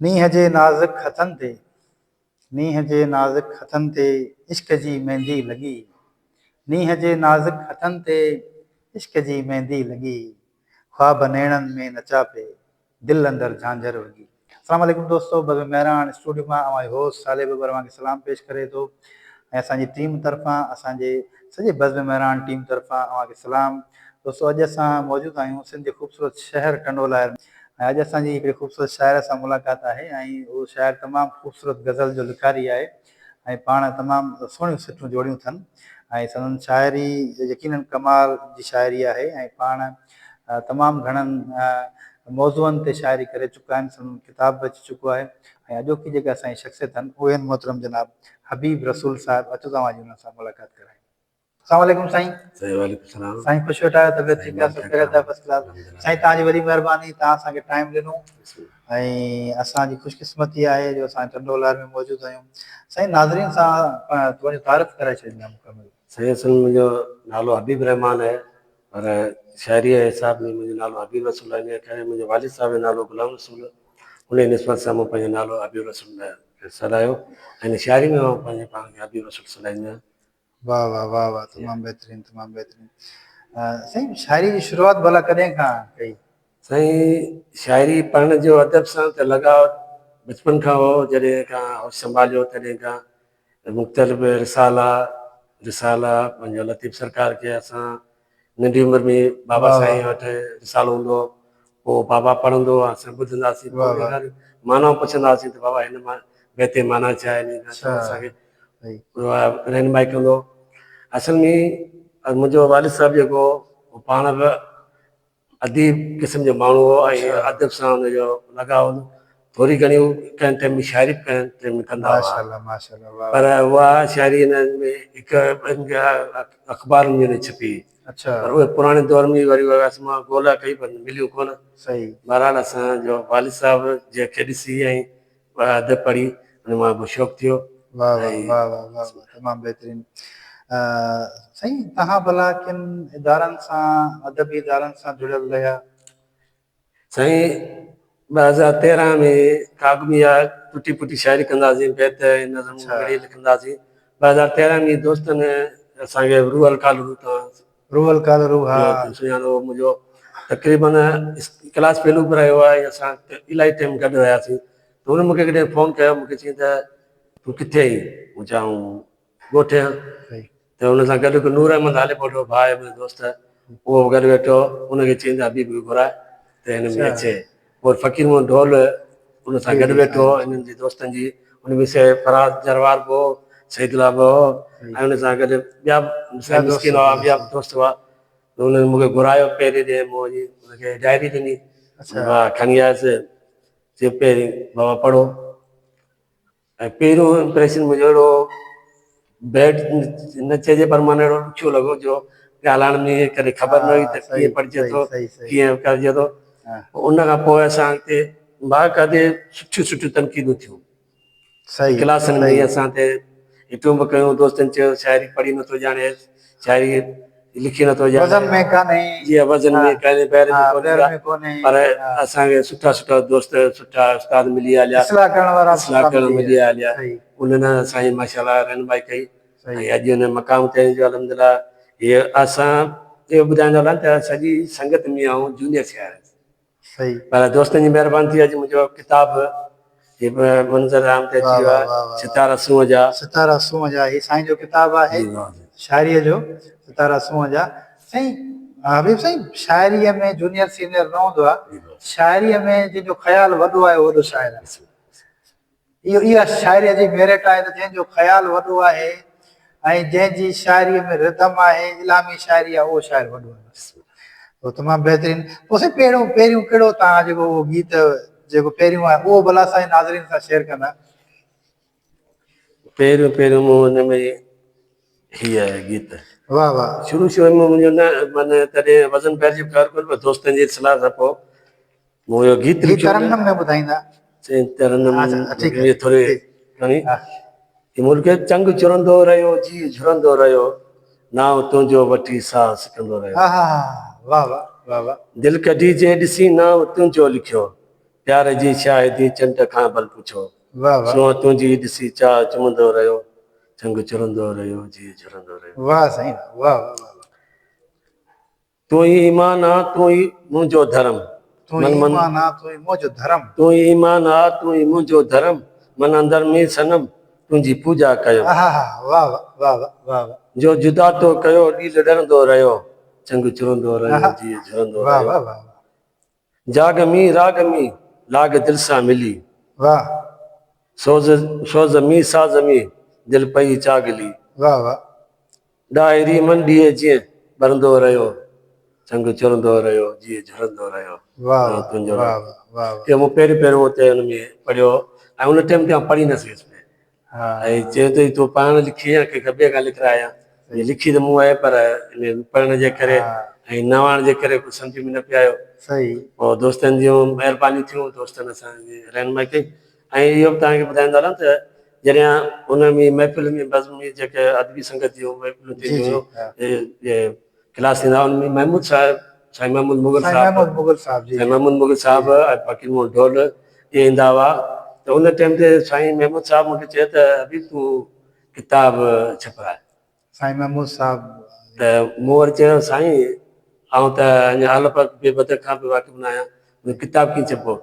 نينهن جي نازڪ هٿن تي، نينهن جي نازڪ هٿن تي عشق جي ميندي لڳي، نينهن جي نازڪ هٿن تي عشق جي ميندي لڳي، خواب نيڻن ۾ نچا پئي، دل اندر جهانجهر وڳي. السلام عليڪم دوستو بزم مهراڻ اسٽوڊيو مان اوهان جو هوسٽ صالح ٻٻر اوهان کي سلام پيش ڪري ٿو ۽ اسان جي ٽيم طرفان اسان جي سڄي بزم مهراڻ ٽيم طرفان اوهان کي سلام دوستو اڄ اسان موجود آهيون سنڌ جي خوبصورت شهر ٽنڊو لاهر ۽ اڄ اسان جي هڪڙي خوبصورت شاعر سان ملاقات آهي ۽ اهو شاعر تمام خوبصورت غزل جو لکاري آهي ۽ پاڻ تمام سهڻيون سٽون جوڙيون اٿن ۽ سندن شاعري يقينن ڪمال جي شاعري آهي ۽ پاڻ تمام گهڻن موضوعن تي شاعري ڪري چڪا آهن سندن ڪتاب به اچي چڪو آهي ۽ اڄوڪي جيڪا اسان جي شخصيت آهن اهي آهن محترم جناب حبيب رسول صاحب اچو ته اوهان جي انهن سان ملاقات ڪرايون. السلام عليڪم سائين. سائين وعليڪم السلام. سائين خوش ويٺا آهيو طبيعت ٺيڪ آهي سڀ خيريت آهي فرسٽ ڪلاس سائين توهان جي وڏي مهرباني توهان اسان کي ٽائيم ڏنو ۽ اسان جي خوش قسمتي آهي جو اسان ٽنڊو الهيار ۾ موجود آهيون سائين ناظرين سان پنهنجو تعارف ڪرائي ڇڏيندا مڪمل. سائين اصل منهنجو نالو حبيب الرحمان آهي پر شاعري جي حساب ۾ منهنجو نالو حبيب رسول آهي ان ڪري منهنجي والد صاحب جو نالو غلام رسول ان جي نسبت سان مون پنهنجو نالو حبيب رسول سڏايو ۽ شاعري ۾ مان پنهنجي پاڻ کي حبيب رسول سڏائيندو آهيان. واه واه واه واه تمام بهترين تمام بهترين سائين شاعري جي شروعات ڀلا ڪڏهن کان ڪئي؟ سائين شاعري پڙهڻ جو ادب سان ته لڳاء بچپن کان هو جڏهن کان هوش سنڀاليو تڏهن کان مختلف رسالا رسالا پنهنجو لطيف سرڪار کي اسان ننڍي عمر ۾ بابا سائين وٽ رسالو هوندو هو پوء بابا پڙهندو هو اسان ٻڌنداسين پوء ان کان معنيٰ پڇنداسين ته بابا هن مان بيت جي معنيٰ ڇا آهي اسان کي رهنمائي ڪندو هو اصل ۾ منهنجو والد صاحب جيڪو هو پاڻ به اديب قسم جو ماڻهو هو ۽ ادب سان هن جو لڳاء هو. ٿوري گهڻي هو ڪنهن ٽائيم ۾ شاعري به ڪنهن ٽائيم ۾ ڪندا هئا. پر اها شاعري هنن ۾ هڪ ٻن اخبارن ۾ نه ڇپي. پر اهي پراڻي دور ۾ وري اهي اسان مان ڳولا ڪئي پر مليون ڪونه. بهرحال اسان جو والد صاحب جنهن کي ڏسي ۽ ادب پڙهي ان مان به شوق ٿيو. واه واه واه واه واه واه تمام بهترين سائين توهان ڀلا ڪن ادارن سان ادبي ادارن سان جڙيل رهيا؟ سائين 2013 ۾ کان اڳ ۾ اها ٽٽي ڦٽي شاعري ڪنداسين بيت ۽ نظم گهڙي لکنداسين 2013 ۾ دوستن اسان کي روحل ڪالرو تان روحل ڪالرو ها سڃاڻو هو منهنجو تقريبن ڪلاس فيلو به رهيو آهي اسان الاهي ٽائيم گڏ رهياسين ته هن مونکي ڪڏهن فون ڪيو مونکي چيائين ته تون ڪٿي آهين مون چيو آئون ڳوٺ آهيان ته هن سان گڏ هڪ نور احمد هاليپوٽو ڀاء آهي منهنجو دوست اهو به گڏ ويٺو هو ان کي چيائين ته حبيب کي گهراء ته هن ۾ اچي پوء فقير محمد ڍول ان سان گڏ ويٺو هو انهن جي دوستن جي ان ۾ سي فراز جروار به هو سعيد الله به هو ۽ ان سان گڏ ٻيا به سائين مسڪين هئا ٻيا به دوست هئا ته انهن مون کي گهرايو پهرين ڏينهن مون وڃي ان کي ڊائري ڏني کڻي آيس چي پهرين بابا پڙهو ۽ پهريون امپريشن منهنجو اهڙو بيڊ نه چئجي پر معنيٰ اهڙو ڏکيو لڳو جو ڳالهائڻ ۾ ڪڏهن خبر نه هئي ته ڪيئن پڙهجي ٿو ڪيئن ڪرجي ٿو ان کان پوء اسان تي باقاعدي سٺيون سٺيون تنقيدون ٿيون ڪلاسن ۾ اسان تي هٽون به ڪيون دوستن چيو شاعري پڙهي نٿو ڄاڻي شاعري لکي نٿو ڄاڻي. وزن ۾ ڪانهي. جي وزن ۾ ڪانهي بحر ۾ ڪونهي پر اسان کي سٺا سٺا دوست سٺا استاد ملي هليا. اصلاح ڪرڻ وارا اصلاح ڪرڻ ملي هليا. انهن اسان جي ماشاءالله رهنمائي ڪئي ۽ اڄ ان مقام تي آهيون جو الحمدلله هي اسان اهو ٻڌائيندو هلان ته سڄي سنگت ۾ آئون جونيئر ٿي آيس. صحيح. پر دوستن جي مهرباني ٿي اڄ منهنجو ڪتاب هي منظر عام تي اچي ويو آهي ستارا سونهن جا. ستارا سونهن جا هي سائين جو ڪتاب آهي شاعريء جو ستارا سونهن جا سائين حبيب سائين شاعريء ۾ جونيئر سينيئر نه هوندو آهي شاعريء ۾ جنهن جو خيال وڏو آهي اهو وڏو شاعر آهي. اهو اها شاعريء جي ميرٽ آهي ته جنهن جو خيال وڏو آهي ۽ جنهن جي شاعريء ۾ رڌم آهي، الهامي شاعري آهي، اهو شاعر وڏو آهي بس. تو تمام بهترين. پوء سائين پهريون پهريون ڪهڙو توهان جيڪو اهو گيت جيڪو پهريون آهي اهو ڀلا اسان جي ناظرين سان شيئر ڪندا. پهريون پهريون مون ان ۾ هي آهي گيت. واه واه. شروع شروع ۾ منهنجو نه معنيٰ تڏهن وزن بحر جي به خبر ڪونه پر دوستن جي صلاح سان پوء مون اهو گيت لکيو. هي ترنم ۾ ٻڌائيندا. سائين ترنم ۾ ٿوري گهڻي هي مون لکيو چنگ چرندو رهيو جيء جهرندو رهيو نانء تنهنجو وٺي ساهه سڪندو رهيو. آها واه واه واه واه. دل ڪڍي جي ڏسين نانء تنهنجو لکيو. پيار جي شاهدي چنڊ کان ڀل پڇو. واھ واھ. سونهن تنهنجي ڏسي چاهه چمندو رهيو، چنگ چرندو رهيو، جيء جهرندو رهيو. واھ سائين واھ واھ واھ واھ. تون ئي ايمان آ، تون ئي منهنجو ڌرم. تون ئي ايمان آ، تون ئي منهنجو ڌرم. تون ئي ايمان آ، تون ئي منهنجو ڌرم. من اندر ۾ صنم، تنهنجي پوڄا ڪيم. آها ها واھ واھ واھ واھ واھ واھ. جو جدا تو ڪيو، ڏيل ڏرندو رهيو، چنگ چرندو رهيو، جيء جهرندو واھ رهيو. واھ واھ واھ. جاڳ مين راڳ مين لاڳ دل سان ملي. واھ. سوز سوز مين ساز مين دل پئي چاڳلي. واھ واھ. ڏاهري من ڏيئي جيئن ٻرندو رهيو، چنگ چرندو رهيو، جيء جهرندو رهيو. واھ واھ تنهنجو واھ واھ واھ واھ. اهو مون پهريون پهريون اتي ان ۾ پڙهيو هو ۽ ان ٽيم تي آئون پڙهي نه سگهيس پئي. ۽ چيو اٿئي تون پاڻ لکي يا ڪنهن کان ٻئي کان لکرايان. لکي ته مون آهي پر ان پڙهڻ جي ڪري ۽ نه هئڻ جي ڪري ڪجهه سمجهه ۾ نه پئي آيو. پوء دوستن جون مهربانيون ٿيون، دوستن اسان جي رهنمائي ڪئي ۽ اهو به توهان کي ٻڌائيندو هلان ته جڏهن ان ۾ محفل ۾ بزم ۾ جيڪي ادبي سنگت جون محفلون ٿينديون هيون، ڪلاس ٿيندا هئا، ان ۾ محمود صاحب، سائين محمود مغل صاحب، سائين محمود مغل صاحب ۽ فقير محمد ڍول اهي ايندا هئا ته ان ٽائيم تي سائين محمود صاحب مون کي چيو ته حبيب تون ڪتاب ڇپراء. سائين محمود صاحب. ته مون وري چيو سائين آئون ته اڃا الف بي بدڪ کان به واقف نه آهيان، منهنجو ڪتاب ڪيئن ڇپبو؟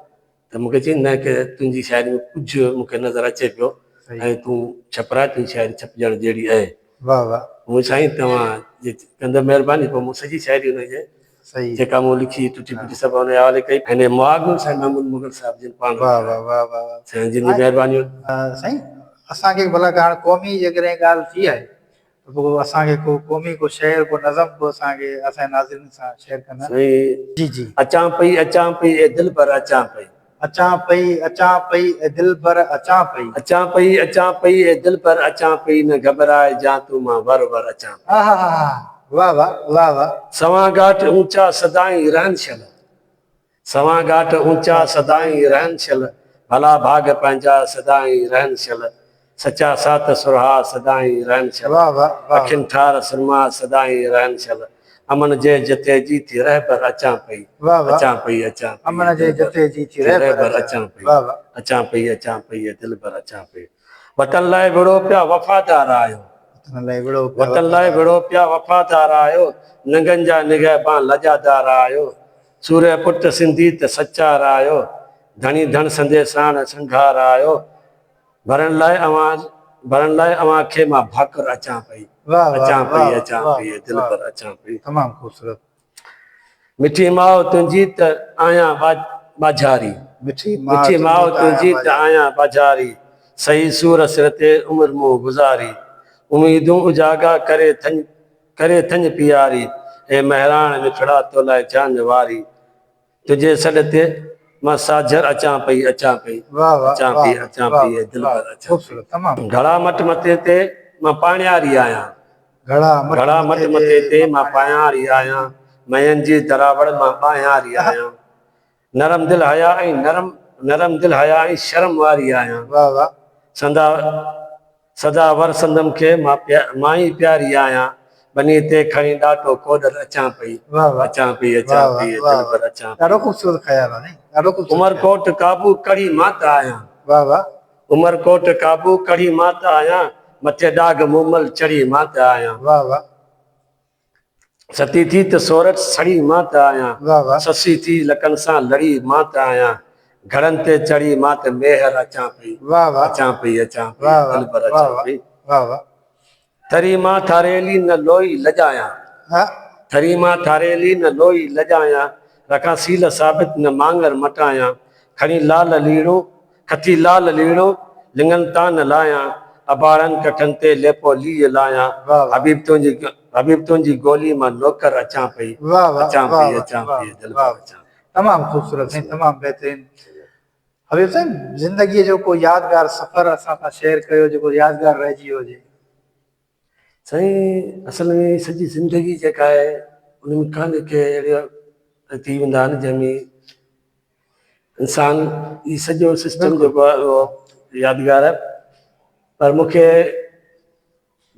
ته مون کي چيائين نه ڪي تنهنجي شاعري ۾ ڪجهه مون کي نظر اچي پيو ۽ تون ڇپراء تنهنجي شاعري ڇپجڻ جهڙي آهي. واه واه. مون سائين توهان جي ڪندر مهرباني پوء مون سڄي شاعري ان جي جيڪا مون لکي ٽٽي ڦٽي سڀ ان جي حوالي ڪئي ۽ مهاڳ به سائين محمود مغل صاحب جن پاڻ واه واه واه واه واه سائين جن جي مهربانيون. سائين اسان کي ڀلا ڪا هاڻ قومي جيڪڏهن ڳالهه ٿي آهي ته پوء اسان کي ڪو قومي ڪو شعر ڪو نظم ڪو اسان کي اسان جي ناظرين سان شيئر ڪندا. سائين جي جي. اچان پئي اچان پئي اي دلبر اچان پئي. اچان پئي اچان پئي اي دلبر اچان پئي. اچان پئي اچان پئي اي دلبر اچان پئي نه گهٻراء جان تون مان ور ور اچان پئي. آهاهاها واه واه واه واه. سوان ڳاٽ اونچا سدائين رهن شل. سوان ڳاٽ اونچا سدائين رهن شل، ڀلا ڀاڳ پنهنجا سدائين رهن شل، سچا سات سرها سدائين رهن شل، اکين ٺار سرما سدائين رهن شل، امن جي جتي جي ٿي رهبر اچان پئي، اچان پئي اچان پئي اي دلبر اچان پئي، اچان پئي اچان پئي اي دلبر اچان پئي. وطن لاء وڙهو پيا وفادار آهيو. وطن لاء وڙهو پيا وفادار آهيو، ننگن جا نگهبان لڄادار آهيو، سورهيه پٽ سنڌي ته سچار آهيو، ڌڻي ڌڻ سندي ساڻ سنگهار آهيو، ڀرڻ لاء اوهان ڀرڻ لاء اوهان کي مان ڀاڪر اچان پئي، اچان پئي اچان پئي اي دلبر اچان پئي. تمام خوبصورت. مٺي ماء تنهنجي ته آهيان ٻاجهاري. مٺي ماء تنهنجي ته آهيان ٻاجهاري، سهي سور سر تي عمر مون گذاري، اميدون اجاڳا ڪري ٿڃ ڪري ٿڃ پياري، اي مهراڻ مٺڙا تو لاء جان واري، تنهنجي سڏ تي مان ساجهر اچان پئي اچان پئي اچان پئي اچان پئي اي دلبر اچان پئي. گهڙا مٽ مٿي تي مان پاڻياري آهيان. گهڙا مٽ مٿي تي مان پاڻياري آهيان، مئين جي دراوڙ مان ٻاهياري آهيان. نرم دل حيا ۽ نرم نرم دل حيا ۽ شرم واري آهيان. سندا سدا ور سندم کي مان مان ئي پياري آهيان. ٻني تي کڻي ڏاٽو ڪوڏر اچان پئي اچان پئي اچان پئي اي دلبر اچان پئي. عمر ڪوٽ قابو ڪڙهي مان ته آهيان. عمر ڪوٽ قابو ڪڙهي مان ته آهيان. مٿي ڏاگهه مومل چڙهي مان ته آهيان. ستي ٿي ته سورٺ سڙي مان ته آهيان، سسي ٿي لڪن سان لڙي مان ته آهيان، گهڙن تي چڙهي مان ته ميهر اچان پئي، اچان پئي، اچان پئي، دلبر اچان پئي. ٿري مان ٿاريلي نه لوئي لڄايان، ٿري مان ٿاريلي نه لوئي لڄايان، رکان سيل ثابت نه مانگر مٽايان، کڻي لال ليڙو کٿي لال ليڙو، لڱن تان نه لاهيان، اباڻن ڪکن تي ليپو ليء لاهيان، حبيب تنهنجي حبيب تنهنجي گولي مان نوڪر اچان پئي، اچان پئي، اچان پئي، دلبر اچان پئي. تمام خوبصورت سائين تمام بهترين حبيب سائين زندگي جو ڪو يادگار سفر اسان سان شيئر ڪيو جيڪو يادگار رهجي ويو هجي. سائين اصل ۾ سڄي زندگي جيڪا آهي ان ۾ ڪا نه ڪي اهڙا ٿي ويندا آهن جنهن ۾ انسان هي سڄو سسٽم جيڪو آهي اهو يادگار آهي پر مون کي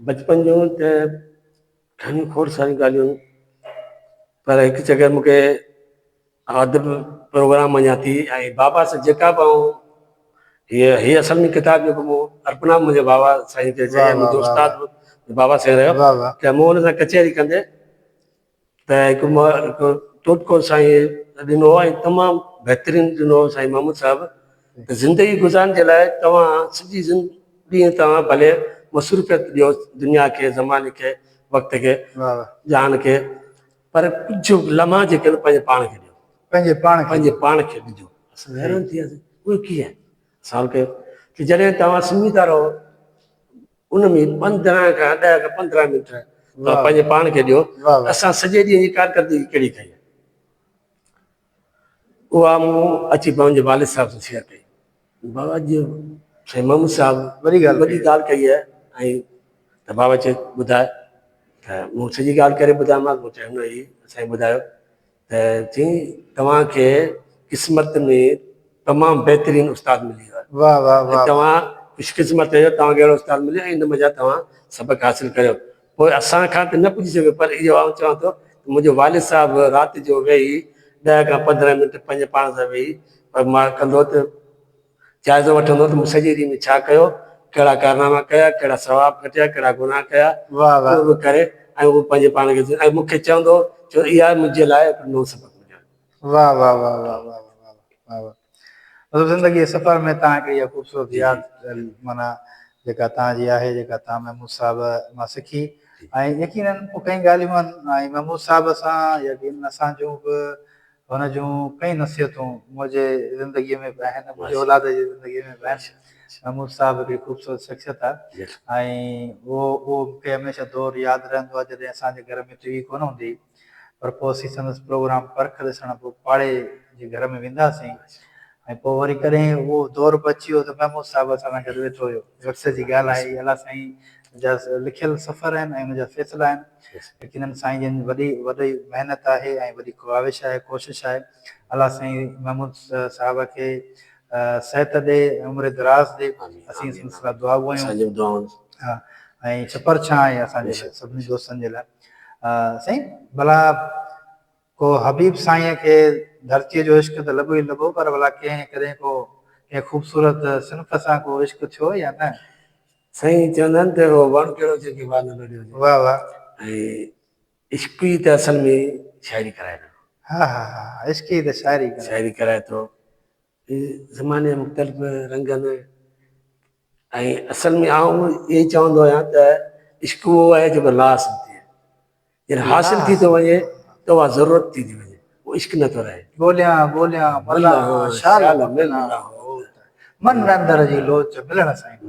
بچپن جون ته گهڻيون کوڙ ساريون ڳالهيون پر هڪ چڪر مون کي عادت پروگرام اڃا ٿي ۽ بابا سان جيڪا به آئون هيء هيء اصل ۾ ڪتاب جيڪو مون ارپنا منهنجي بابا سائين کي چئي منهنجو استاد بابا سائين رهيو ته مون ان سان ڪچهري ڪندي ته هڪ هڪ ٽوٽڪو سائين ڏنو ۽ تمام بهترين ڏنو سائين محمود صاحب ته زندگي گذارڻ جي لاء توهان سڄي ڏينهن توهان ڀلي مصروفيت ڏيو دنيا کي زماني کي وقت کي جهان کي پر ڪجهه لمحا جيڪي آهن پنهنجي پاڻ کي ڏيو. پنهنجي پاڻ کي پنهنجي پاڻ کي ڏجو. اسان حيران ٿي وياسين اهو ڪيئن؟ سوال ڪيو ته جڏهن توهان سمهي ٿا رهو ان ۾ پندرهن کان ڏهه کان پندرهن منٽ توهان پنهنجي پاڻ کي ڏيو اسان سڄي ڏينهن جي ڪارڪردگي ڪهڙي ڪئي آهي؟ اها مون اچي پنهنجي والد صاحب سان شيئر ڪئي. بابا اڄ سائين محمود صاحب وڏي ڳالهه ڪئي آهي ۽ ته بابا چيو ٻڌاء ته مون سڄي ڳالهه ڪري ٻڌايومانس مون چيو هن هي سائين ٻڌايو ته چيائين توهان کي قسمت ۾ تمام بهترين استاد ملي ويو آهي واه واه واه توهان خوش قسمت آهيو توهان کي اهڙو استاد مليو ۽ ان منجهان توهان سبق حاصل ڪريو پوء اسان کان ته نه پڄي سگهيو پر اهو آئون چوان ٿو ته منهنجو والد صاحب رات جو ويهي ڏهه کان پندرهن منٽ پنهنجي پاڻ سان ويهي پر مان ڪندو ته جائزو وٺندو ته مون سڄي ڏينهن ۾ ڇا ڪيو، ڪهڙا ڪارناما ڪيا، ڪهڙا ثواب کٽيا، ڪهڙا گناهه ڪيا، اهو به ڪري ۽ اهو پنهنجي پاڻ کي ۽ مون کي چوندو ڇو اها منهنجي لاء هڪڙو نئون سبق مليو. واه واه واه واه واه واه واه واه مطلب زندگي جي سفر ۾ تان هڪڙي اها خوبصورت ياد معنيٰ جيڪا تان جي آهي جيڪا تان محمود صاحب مان سکي ۽ يقينن پوء ڪئين ڳالهيون آهن ۽ محمود صاحب سان يقينن اسان جون به هن جون ڪئين نصيحتون منهنجي زندگي ۾ به آهن منهنجي اولاد جي زندگي ۾ به آهن محمود صاحب هڪڙي خوبصورت شخصيت آهي ۽ اهو اهو مون کي هميشه دور ياد رهندو آهي جڏهن اسان جي گهر ۾ ٽي وي ڪونه هوندي هئي پر پوء اسين سندس پروگرام پرک ڏسڻ پوء پاڙي جي گهر ۾ وينداسين ۽ پوء وري ڪڏهن اهو دور به اچي ويو ته محمود صاحب اسان سان گڏ ويٺو هيو. ورثي جي ڳالهه آهي الله سائين جا لکيل سفر آهن ۽ ان جا فيصلا آهن. يقينن سائين جن وڏي وڏي محنت آهي ۽ وڏي ڪاوش آهي ڪوشش آهي. الله سائين محمود صاحب کي صحت ڏي عمر دراز ڏي. اسين سندس لاء دعاگو آهيون. ها ۽ ڇپر ڇانء آهي اسان جي لاء سڀني دوستن جي لاء. سائين ڀلا ڪو حبيب سائينء کي ڌرتيء جو عشق ته لڳو ئي لڳو پر ڀلا ڪنهن ڪڏهن ڪو ڪنهن خوبصورت صنف سان ڪو عشق ٿيو يا نه؟ سائين چوندا آهن ته اهو وڻ ڪهڙو جنهن کي واء نه لوڏيو هجي. واه واه. ۽ عشق ئي ته اصل ۾ شاعري ڪرائي ٿو. ها ها ها عشق ئي ته شاعري ڪرائي. شاعري ڪرائي ٿو. زماني جا مختلف رنگ آهن ۽ اصل ۾ آئون ائين چوندو آهيان ته عشق اهو آهي جيڪو لا حاصل ٿئي جڏهن حاصل ٿي ٿو وڃي ته اها ضرورت ٿي ٿي وڃي اهو عشق نٿو رهي. ڳوليان ڳوليان ملان شال ملان هوت من اندر جي لوچ ملڻ سائين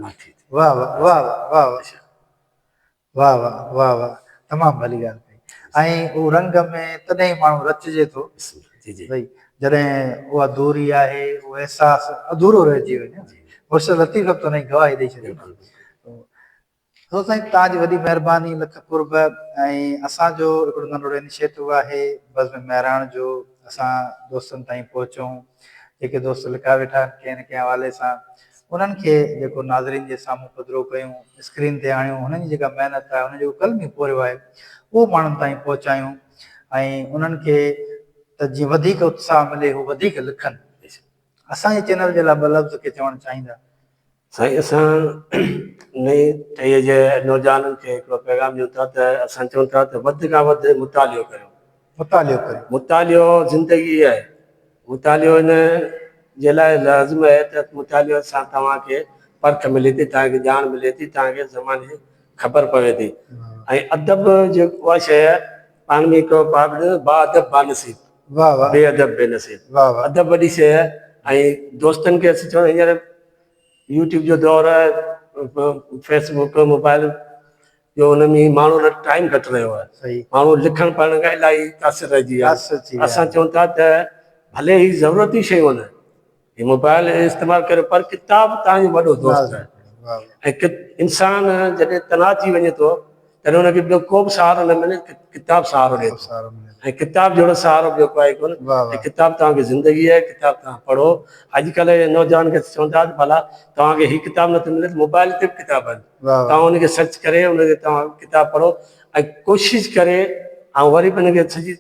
واه واه واه واه واه. واه واه واه واه تمام ڀلي ڳالهه ڪئي ۽ اهو رنگ ۾ تڏهن ئي ماڻهو رچجي ٿو ڀئي جڏهن اها دوري آهي اهو احساس اڌورو رهجي وڃي مرشد لطيف به ته ان جي گواهي ڏئي ڇڏي سو سائين توهان جي وڏي مهرباني لک قرب ۽ اسان جو هڪڙو ننڍڙو انيشيٽو آهي بزم مهراڻ جو اسان دوستن تائين پهچون جيڪي دوست لکا ويٺا آهن ڪنهن نه ڪنهن حوالي سان انهن کي جيڪو ناظرين جي سامهون پڌرو ڪيون، اسڪرين تي آڻيون، هنن جي جيڪا محنت آهي، هنن جيڪو قلمي پورهيو آهي، اهو ماڻهن تائين پهچايون ۽ انهن کي ته جيئن وڌيڪ اتساهه ملي هو وڌيڪ لکن. اسان جي چينل جي لاء ٻه لفظ ڪي چوڻ چاهيندا؟ سائين اسان نئين ٽهيء جي نوجوانن کي هڪڙو پيغام ڏيون ٿا ته اسان چئون ٿا ته وڌ کان وڌ مطالعو ڪريو. مطالعو ڪريو. مطالعو زندگي آهي. مطالعو ان جي لاء لازم آهي ته مطالعو سان توهان کي پرک ملي ٿي، توهان کي ڄاڻ ملي ٿي، توهان کي زماني جي خبر پوي ٿي ۽ ادب جيڪو اها شيء آهي پاڻ ۾ هڪ پهاڪو ڏنو با ادب با نصيب بي ادب بي نصيب ادب وڏي شيء آهي ۽ دوستن کي اسين چون هينئر يوٽيوب جو دور آهي فيس بڪ موبائل جو ان ۾ ماڻهو وٽ ٽائيم گهٽ رهيو آهي ماڻهو لکڻ پڙهڻ کان الاهي قاصر رهجي ويا آهن اسان چئون ٿا ته ڀلي هي ضرورتي شيون آهن هي موبائل استعمال ڪريو پر ڪتاب تان جو وڏو دوست آهي ۽ انسان جڏهن تنها ٿي وڃي ٿو تڏهن ان کي ٻيو ڪو به سهارو نه ملي ڪتاب سهارو ڏئي ٿو ۽ ڪتاب جهڙو سهارو ٻيو ڪو آهي ڪونه ۽ ڪتاب توهان کي زندگي آهي ڪتاب توهان پڙهو اڄڪلهه جي نوجوان کي چون ٿا ته ڀلا توهان کي هي ڪتاب نٿو ملي ته موبائل تي به ڪتاب آهن توهان ان کي سرچ ڪري ان تي توهان ڪتاب پڙهو ۽ ڪوشش ڪري آئون وري به ان کي سڄي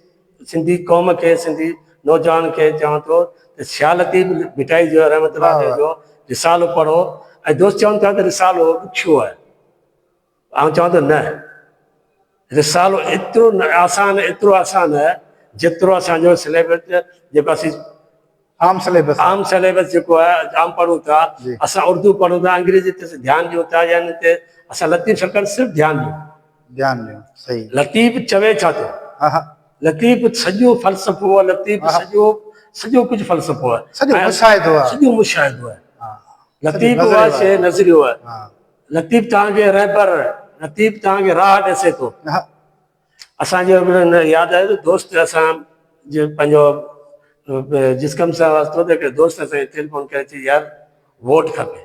سنڌي قوم کي سنڌي نوجوان کي چوان ٿو ته شاهه لطيف ڀٽائي جو رحمت الله عليه جو رسالو پڙهو ۽ دوست چون ٿا ته رسالو ڏکيو آهي آئون چوان ٿو نه رسالو ايترو آسان ايترو آسان آهي جيترو اسان جو سليبس جيڪو اسين عام سليبس عام سليبس جيڪو آهي عام پڙهون ٿا اسان اردو پڙهون ٿا انگريزي تي ڌيان ڏيون ٿا يعني تي اسان لطيف سرڪار صرف ڌيان ڏيون ڌيان ڏيون صحيح لطيف چوي ڇا ٿو لطيف سڄو فلسفو آهي لطيف سڄو سڄو ڪجهه فلسفو آهي سڄو مشاهدو آهي سڄو مشاهدو آهي لطيف اها شيء نظريو آهي لطيف توهان کي رهبر لطيف توهان کي راهه ڏسي ٿو. اسان جو هڪڙو ياد آهي ته دوست اسان جي پنهنجو جسقم سان واسطو ته هڪڙي دوست اسان کي ٽيليفون ڪري چي يار ووٽ کپي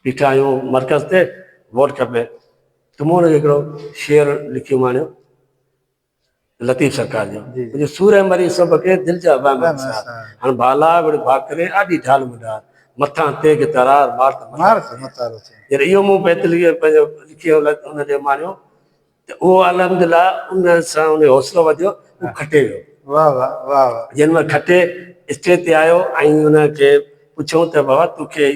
بيٺا آهيون مرڪز تي ووٽ کپي ته مون هن کي هڪڙو شعر لکي اماڻيو لطيف سرڪار جو منهنجي سورهه مري سڀ کي دل جا وهم انصار هڻ ڀالا وڙ ڀاڪري آڏي ڍال مڍار مٿان تيغ ترار مار ته متارو ٿئي. جڏهن اهو مون بيت لکي پنهنجو لکي ان ڏي اماڻيو ته اهو الحمدلله ان سان ان جو حوصلو وڌيو هو کٽي ويو. واه واه واه واه. جنهن مهل کٽي اسٽيج تي آيو ۽ ان کي پڇيائون ته بابا توکي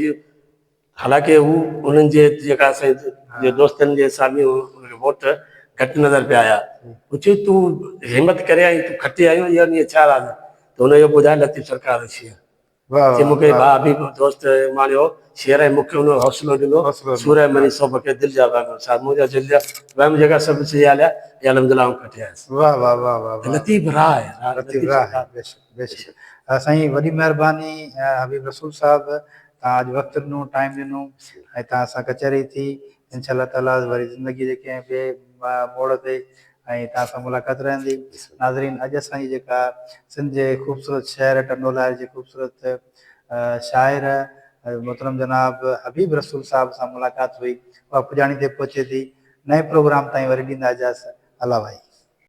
حالانڪه هو انهن جي جيڪا اسان جي دوستن جي سامهون ان کي ووٽ گهٽ نظر پيا آيا. پڇيو تون همت ڪري آئين تون کٽي آيو اهو انهيء ڇا راز ته هن اهو ٻڌايو لطيف سرڪار جو شعر. چي مون کي ڀاء حبيب دوست ماڻيو شعر ۽ مون کي ان حوصلو ڏنو سورهيه مري سوڀ کي دل جا وهم سا منهنجا دل جا وهم جيڪا سڀ سهي هليا ۽ الحمدلله آئون کٽي آيس. واه واه واه واه واه لطيف راء آهي لطيف راء آهي بيشڪ بيشڪ سائين وڏي مهرباني حبيب رسول صاحب توهان اڄ وقت ڏنو ٽائيم ڏنو ۽ توهان سان ڪچهري ٿي انشاء الله تعالي وري زندگي جي ڪنهن ٻئي موڙ تي ۽ توهان سان ملاقات رهندي ناظرين اڄ اسان جي جيڪا سنڌ جي خوبصورت شهر ٽنڊو لاهر جي خوبصورت شاعر محترم جناب حبيب رسول صاحب سان ملاقات هئي اها پڄاڻي تي پهچي ٿي نئين پروگرام تائين وري ڏيندا اجازت الله ڀائي.